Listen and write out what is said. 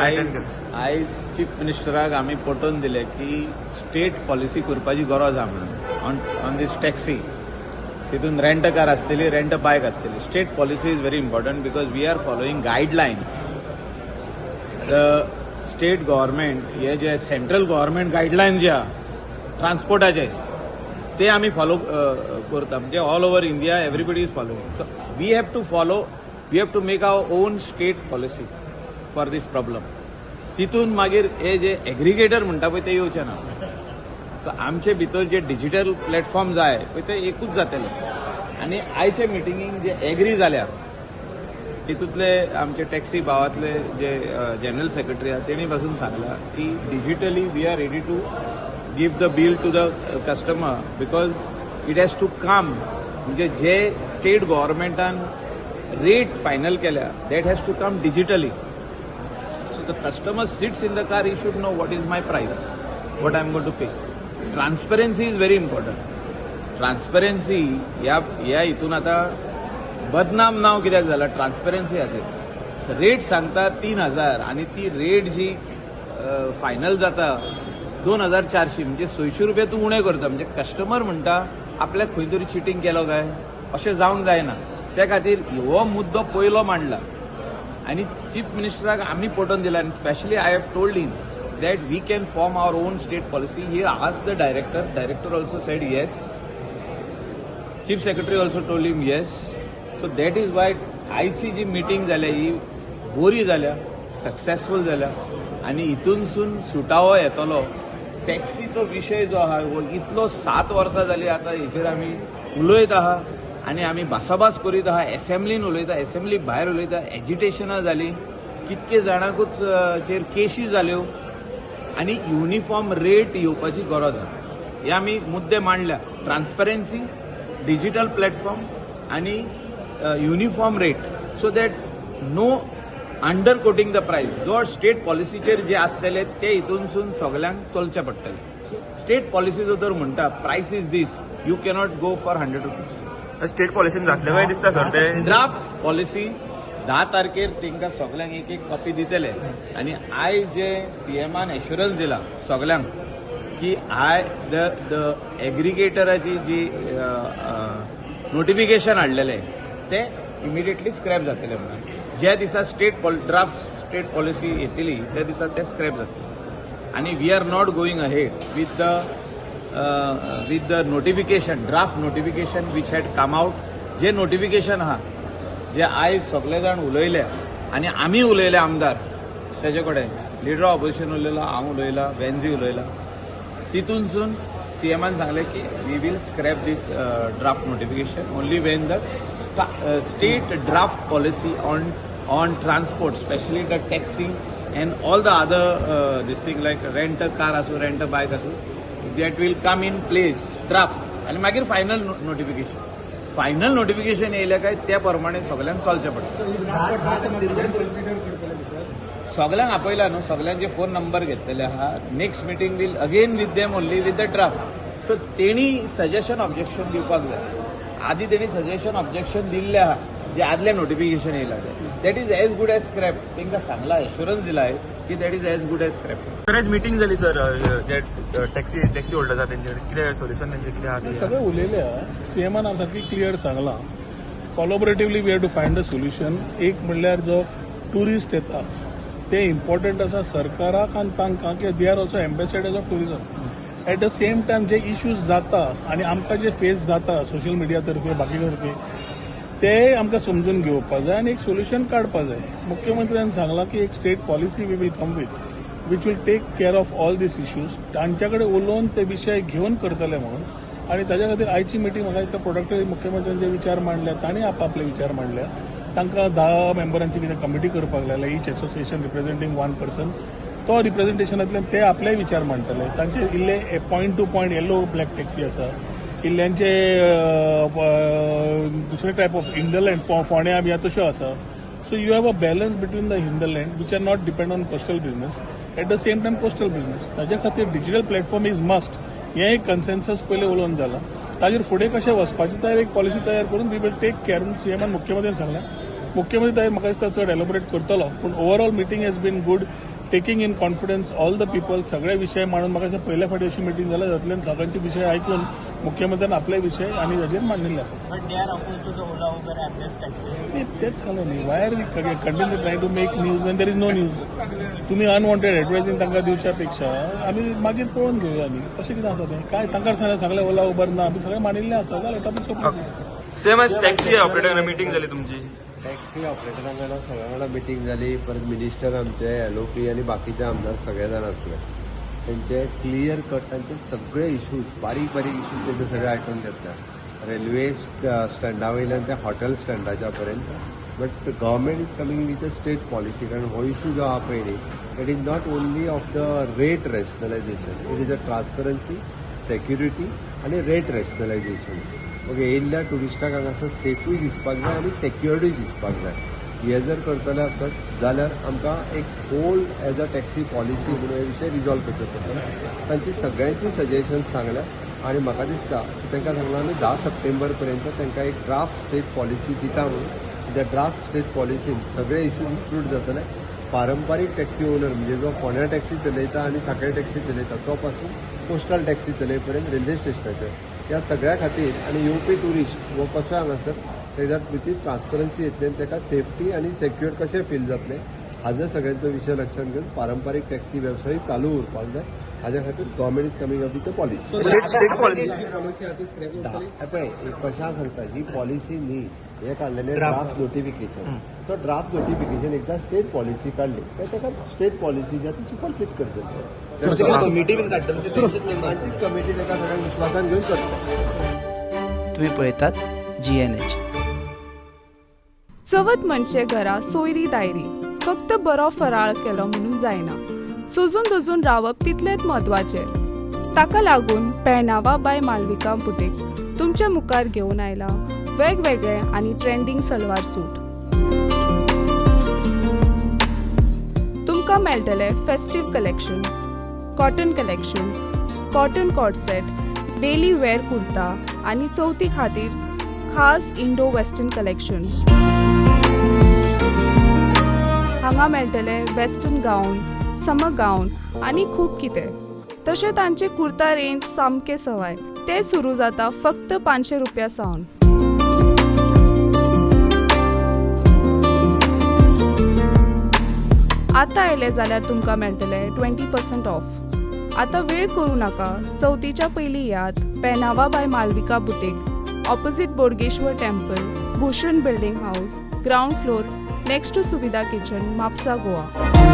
आयज चीफ मिनिस्टराक आमी पटोवन दिलें की स्टेट पॉलिसी करपाची गरज आहा म्हणून ऑन दीस टॅक्सी. तितून रेंट कार आसतली, रेंट बायक आसतली. State policy is very important because we are following guidelines, the state government. हे जे सेंट्रल गव्हर्मेंट गायडलायन्स जे आहा ट्रान्सपोर्टाचे, ते आमी फॉलो करता. म्हणजे all over India everybody is following, so we have to follow, we have to make our own state policy for this problem. तितून मागीर हे जे aggregator म्हणटा पळय, ते येवचे ना. सो आमचे भितर जे डिजिटल प्लॅटफॉर्म जाय पळय, ते एकूच जातले. आनी आयचे मिटिंगेक जे एग्री जाल्या, तितूंतले आमचे टॅक्सी भावातले जे जनरल सेक्रेटरी आहा, तेणी पासून सांगला की digitally we are ready to give the bill to the customer because it has to come. म्हणजे जे स्टेट गव्हर्मेंटान रेट फायनल केल्या, that has to come digitally. So the customer sits in the car, he should know what is my price, what I am going to pay. Transparency is very important. Transparency ह्या ह्या हितून आतां बदनाम नांव कित्याक जाला transparency खातीर. Rate सांगता 3000 आनी ती रेट जी फायनल जाता 2400, म्हणजे 600 रुपया तूं उणें करता. म्हणजे कस्टमर म्हणटा, आपल्याक खंय तरी चिटींग केलो काय. अशें जावंक जायना. त्या खातीर हो मुद्दो पयलो मांडला आनी चीफ मिनिस्टराक आमी पटोवन दिला. आनी specially I have told him that we can form our own state policy. He asked the director, director also said yes, chief secretary also told him yes. So that is why आयची जी meeting जाल्या, ही बरी जाल्या, successful जाल्या आनी हितूनसून सुटावो येतलो. टॅक्सीचो विशय जो आहा, हो इतलो 7 वर्सां जाली आतां हेचेर आमी उलयत आहा आनी आमी भासाभास करीत आहा. एसेंब्लीन उलयता, एसेंब्ली भायर उलयता, एजिटेशनां जाली, कितके जाणांकूच चेर केशी जाल्यो आनी युनिफॉर्म रेट येवपाची गरज आहा. हे आमी मुद्दे मांडल्या: ट्रान्सपरन्सी, डिजिटल प्लॅटफॉर्म आनी uniform rate, so that no under quoting the price. जो स्टेट पॉलिसीचेर जे आसतले, ते हितूनसून सगल्यांक चलचें पडटलें. स्टेट पॉलिसी जो तर म्हणटा, price is these, you cannot go for ₹100. State पॉलिसीन जातले काय दिसता सर ते? ड्राफ्ट पॉलिसी 10 तारखेर तांकां सगल्यांक एक एक कॉपी दितले. आनी आयज जे सीएमान एश्युरन्स दिला सगल्यांक की I the the एग्रिगेटराची जी नोटिफिकेशन हाडलेलें, ते इमिडिएटली स्क्रॅप जातले म्हणून. ज्या दिसा स्टेट ड्राफ्ट स्टेट पॉलिसी येतली, त्या दिसा ते स्क्रॅप जातले. आनी we are not going ahead with the notification, draft notification which had come out. J notification आहा, जे आयज सगळे जाण उलयले आनी आमी उलयले, आमदार तेजे कडेन, लिडर ऑफ ऑपोजिशन उलयला, हांव उलयला, वेन्झी उलयला, तितूनसून सीएमान सांगलें की we will scrap this draft notification only when the state draft policy on transport, specially the taxi and all the other this thing like rent a car आसूं, रेंट अ बायक आसूं, that will come in place, draft. आनी मागीर final notification. Final notification येयलें काय त्या प्रमाणे सगल्यांक चलचें पडटा. 10 सप्टेंबर पर्यंत. सगल्यांक आपयला न्हू, सगल्यांचे फोन नंबर घेतलेले आहा. Next meeting will again with them only, with the draft. So तेणी सजेशन ऑब्जेक्शन दिवपाक जाय. आदी तेणी सजेशन ऑब्जेक्शन दिल्ले आहा. जे आदलें नोटिफिकेशन येयला तें, that is as good as scrap. तांकां सांगला, एश्युरन्स दिला की that is as good as scrap. बरेच मिटींग जाली सर, जे टॅक्सी होल्डर्स आहा तेंचे कितें सोल्युशन, तेंचे कितें आहा ते? सगळे उलयले. सीएमान सारकी क्लियर सांगलां, collaboratively we have to find a solution. एक म्हणल्यार जो ट्युरिस्ट येता, ते इम्पॉर्टंट आसा सरकाराक आनी तांकां की they are also ambassadors of tourism. At the same time, J issues जाता आनी आमकां जे फेस जाता सोशल मिडिया तर्फे, बाकी तर्फे, ते आमकां समजून घेवपाक जाय आनी एक सोल्युशन काडपाक जाय. मुख्यमंत्र्यान सांगलां की एक state policy we will come with, which will take care of all these issues. तांच्या कडेन उलोवन ते विशय घेवन करतले म्हणून. आनी ताज्या खातीर आयची मिटींग म्हाका दिसता प्रोडक्टिव्ह. मुख्यमंत्र्यांचे विचार मांडल्या, तांणी आपआपले विचार मांडल्या. तांकां 10 मेंबरांची कितें कमिटी करपाक लागल्या, each association representing one person. तो रिप्रेझेंटेशनांतल्यान ते आपलेय विचार मांडटले. तांचे इल्ले point to point yellow black taxi आसा, इल्ल्यांचे दुसरे टायप ऑफ हिंडरलँड, फोंड्या बी तश्यो आसा. So you have a balance between the hinterland, which are not depend on coastal business, at the same time coastal business. ताज्या खातीर डिजिटल प्लॅटफॉर्म is must, हें एक consensus पयलें उलोवन जाला. ताजेर फुडें कशें वचपाचें, तर एक पॉलिसी तयार करून we will take care. सीएमान, मुख्यमंत्र्यान सांगलें. मुख्यमंत्री ताजेर म्हाका दिसता चड एलोबरेट करतलो, पूण overall meeting has been good. Taking in confidence all the people, सगळे विशय मांडून म्हाका दिसता पयल्या फावटी अशी मिटींग जाल्या जातल्यान सगळ्यांचे विशय आयकून मुख्यमंत्र्यान आपले विशय आनी हाजेर मांडिल्ले आसा. But they are opposed to the Ola, Uber app-based taxi. नाही, तेच सांगलें न्ही, why are we continue try to make news when there is no news? तुमी अनवॉन्टेड एडवर्टायझींग तांकां दिवच्या पेक्षा आमी मागीर पळोवन घेवया न्ही. तशें कितें आसा तें काय तांकां सांगलें सगळें ओला उबर ना, आमी सगळें मांडिल्लें आसा, जालें, टॉपीक सोंपलो. Same as taxi operator meeting जाली तुमची? टॅक्सी ऑपरेटरां वांगडा सगळ्यां वांगडा मिटींग जाली. परत मिनिस्टर आमचे एलओपी आनी बाकीचे आमदार सगळे जाण आसले. तेंचे क्लियर कट तांचे सगळे इश्यूज, बारीक बारीक इश्यूज तेंचे सगळे आयकून घेतले, रेल्वे स्टँडा वयल्यान ते हॉटेल स्टँडाच्या पर्यंत. But government is coming with a state policy, कारण हो इश्यू जो आहा पळय न्ही, it is not only of the rate rationalization, it is a transparency, security आनी रेट रॅशनलायझेशन. ओके, येयल्ल्या ट्युरिस्टाक हांगासर सेफूय दिसपाक जाय आनी सेक्युअर्डूय दिसपाक जाय. हे जर करतले आसत जाल्यार आमकां एक whole as a taxi policy म्हणून हे विशय रिजॉल्व करचे पडटले. तांची सगळ्यांची सजेशन्स सांगल्या आनी म्हाका दिसता की तांकां सांगलां आमी 10 सप्टेंबर पर्यंत तांकां एक ड्राफ्ट स्टेट पॉलिसी दिता म्हणून. त्या ड्राफ्ट स्टेट पॉलिसीन सगळे इश्यू इन्क्लूड जातले. पारंपारीक टॅक्सी ओनर म्हणजे जो फोंड्या टॅक्सी चलयता आनी साखळे टॅक्सी चलयता तो पासून कोस्टल टॅक्सी चलयपर्यंत रेल्वे स्टेशनाचेर ह्या सगळ्या खातीर आनी येवपी ट्युरिस्ट हो कसो हांगासर तेज्या भितर ट्रान्सपरन्सी येतली आनी ताका सेफ्टी आनी सेक्युअर कशें फील जातलें, हाजो सगळ्यांचो विशय लक्षात घेवन पारंपारीक टॅक्सी वेवसाय चालू उरपाक जाय. हाज्या खातीर government is coming up with a policy. State policy. Policy आहा ती स्क्रॅप उरतली? पळय, एक कशें सांगता, ही पॉलिसी न्ही, हे काडलेले ड्राफ्ट नोटिफिकेशन. तो ड्राफ्ट नोटिफिकेशन एकदा स्टेट पॉलिसी काडली काय ताका स्टेट पॉलिसी जी आहा ती सुपरसीड करतली. कमिटी बीन काडटले ते तेंचेच मेंबर? तांचीच कमिटी ताका सगळ्यांक विश्वासान घेवन करता. तुम्ही पळयतात जीएनएच. चवथ म्हणजे घरा सोयरी दायरी. फक्त बरो फराळ केलो म्हणून जायना, सजून धजून रावप तितलेंच म्हत्वाचें. ताका लागून पेहनावा बाय मालविका बुटीक तुमच्या मुखार घेवन आयला वेगवेगळे आनी ट्रेंडींग सलवार सूट. तुमकां मेळटले festive collection, cotton collection, cotton co-ord set, daily wear kurta आनी चवथी खातीर खास इंडो वेस्टर्न कलेक्शन. हांगा मेळटले वेस्टर्न गावन, समर गावन आनी खूब कितें. तशें तांचे कुर्ता रेंज सामके सवाय, ते सुरू जाता फक्त 500 रुपया सावन. आतां आयले जाल्यार तुमकां मेळटले 20% ऑफ. आतां वेळ करूं नाका, चवथीच्या पयलीं येयात पेनावा bye Malvika boutique, opposite Bodgeshwar temple, Bhushan building house, ground floor, next to Suvidha kitchen, Mapusa, Goa.